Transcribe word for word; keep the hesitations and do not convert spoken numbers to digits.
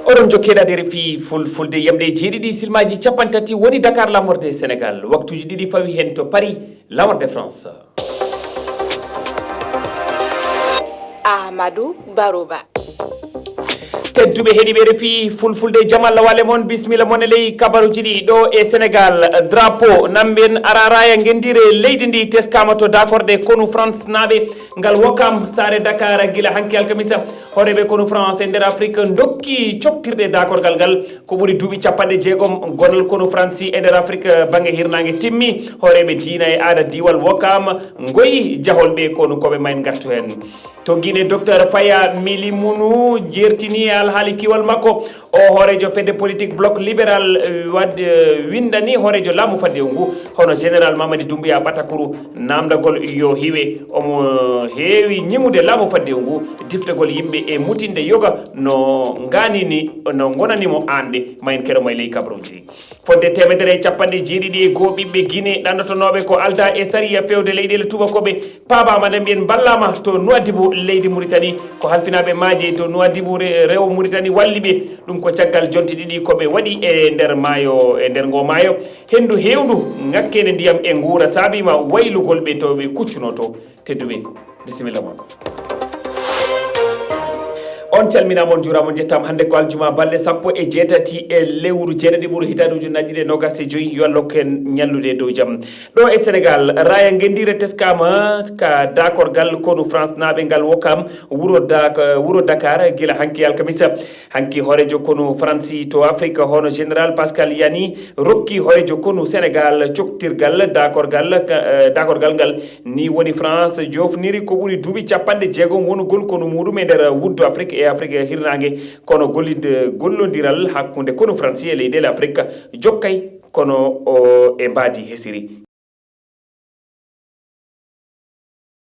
Oɗon jokkeede e R F I Fulfulde. Yamɗe jeeɗiɗi silmaaji capanɗe tati woni Dakar, laamorde Sénégal. Waktuuji ɗiɗi pawi heen to Paris, laamorde France. Ahmadou Barouba. Tedduɓe heɗiiɓe R F I Fulfulde, jam Allah wale mon, bisimilla mon e ley kabaruuji ɗi. Ɗo e Sénégal, drapeau, namben, araraya, ngenndire leydi ndi teskaama to dakorde konu France naaɓe ngal Wokam, saare Dakar, gila hanki alkamisa. Hooreeɓe konu France e nder Afrique ndokki coktirde dakorgal ngal. Ko ɓuri duuɓi capanɗe jeegom gonal konu France e nder Afrique, eh, bannge hirnaange timmi. Hooreeɓe diina e aada diiwal Wokam ngoyi jahol ɓe konu ko ɓe may ngartu heen. To Guinée, Docteur Faya Milimunu jertini e alhaali kiwal makko. O hooreejo fedde politique Bloc Libéral, eh, wad-, eh, winndani hooreejo laamu faddewu ngu, hono Général Mamadi Doumbouya Batakuru, naamndagol yo hiwe. Omo heewi ñiŋude laamu faddewu ngu, diftagol yimɓe e mutinde yoga no ngaanini, no ngonani mo aanɗe. Ma en keɗo mo e ley kabaruuji. Fodde teemedere e capanɗe jeeɗiɗi e goo ɓiɓɓe Guinée ɗannotonooɓe ko aldaa e sariya feewde leyɗeele tuubakooɓe paabaama nde mbiyen mballaama to Nouadhibou, leydi Mauritanie. Ko halfinaaɓe maaje to Nouadhibou, re-, rewo Mauritanie, walli ɓe. Ɗum ko caggal jonte ɗiɗi ko ɓe waɗi e nder maayo, e nder ngoo maayo. Henndu heewndu, ŋakkeende ndiyam e nguura saabiima waylugol ɓe to ɓe kuccunoo to. Tedduɓe, bisimilla mon. On calminaama, on njuuraama, on njettaama. Hannde ko aljuma, balɗe sappo e jeetati e lewru jeenaɗiɓuru, hitaande ujunnaji ɗiɗi e noogas e joyi. Yo Allah hokku en ñallude e dow jam. Ɗo e Sénégal, raaya ngenndiire teskaama ka dakorgal konu France naaɓe ngal Wokam, wuro Dak-, wuro Dakar, gila hanki alkamisa. Hanki hooreejo konu Faransi to Afrique, hono Général Pascal Yani, rokki hooreejo konu Sénégal coktirgal dakorgal, ka-, eh, dakorgal ngal. Ni woni France joofniri ko ɓuri duuɓi capanɗe jeegom wonugol konu muuɗum e nder wuddu Afrique e Afrique hirnaange, kono gollid-, gollondiral hakkunde konu Faransi e leyɗeele Afrique jokkay, kono o e mbaadi hesiri.